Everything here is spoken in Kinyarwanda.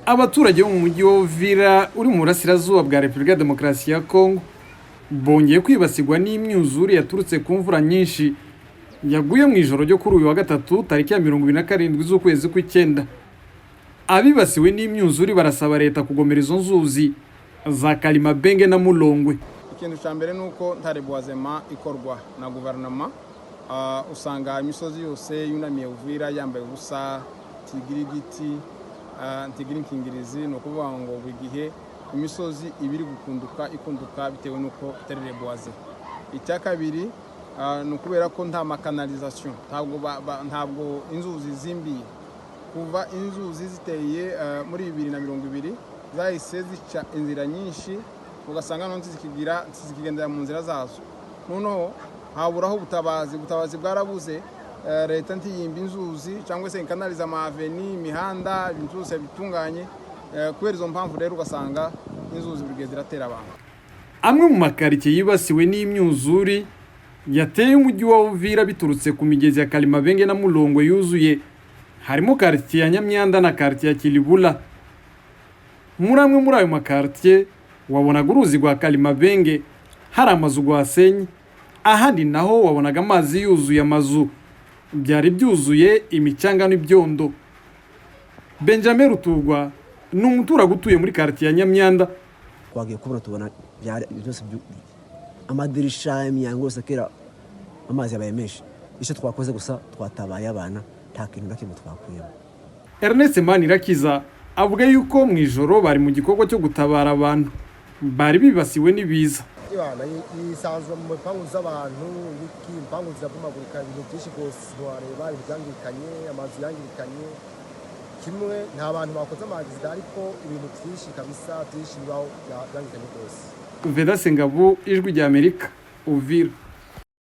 Abaturage bo mu mujyi wa Uvira uri mu burasirazuba bwa Repubulika ya Demokarasi ya Kongo bongeye kwibasirwa n'imyuzure yaturutse ku mvura nyinshi yaguye mu ijoro ryo kuri uyu wa gatatu, tariki ya 27 z'ukwezi kw'icyenda. Abibasiwe n'imyuzure barasaba leta kugomera izo nzuzi za Kalimabenge na Mulongwe. Ikintu cya mbere ni uko nta reboisement ikorwa na guverinoma. Usanga imisozi yose yunamiye Uvira yambaye ubusa, ntigira igiti, ntigira inkingirizi. Ni ukuvuga ngo buri gihe imisozi iba iri gukunduka, ikunduka bitewe n'uko itari reboisée. Icya kabiri ni ukubera ko nta ma canalisation, ntabwo inzuzi zimbiye. Kuva inzuzi ziteye muri 2020, zahise zica inzira nyinshi, ugasanga none zikigendera mu nzira zazo. Noneho haburaho ubutabazi, ubutabazi bwarabuze. Leta ntiyimba inzuzi cyangwa se ikanaliza ama avenues, imihanda, ibintu byose bitunganye. Kubera izo mpamvu rero, ugasanga inzuzi buri gihe ziratera abantu. Amwe mu makaritsiye yibasiwe n'imyuzure yateye umujyi wa Uvira biturutse ku migezi ya Kalimabenge na Mulongwe yuzuye, harimo karitsiye ya Nyamyanda na karitsiye ya Kilibula. Muri amwe muri ayo makaritsiye wabonaga uruzi rwa Kalimabenge hari amazu rwasenye, ahandi naho wabonaga amazi yuzuye amazu, byari byuzuye imicanga n'ibyondo. Benjamin Rutugwa ni umuturage utuye muri karitsiye ya Nyamyanda. Twagiye kubona tubona byose, amadirisha, imyango yose kera amazi yabaye menshi. Icyo twakoze gusa, twatabaye abana, nta kintu na kimwe twakuyemo. Ernest Manirakiza avuga yuko mu ijoro bari mu gikorwa cyo gutabara abantu bari bibasiwe n'ibiza. Ibana yisanzwe mu mpangu z'abantu, ibiki, impangu zirabomagurika, ibintu byinshi rwose ntiwareba, ibintu byangirikanye, amazu yangirikanye. Kimwe nta bantu bakoze ama accident, ariko ibintu byinshi kabisa, byinshi bibaho byangirikanye rwose. Vedaste Ngabo, Ijwi rya Amerika, Uvira.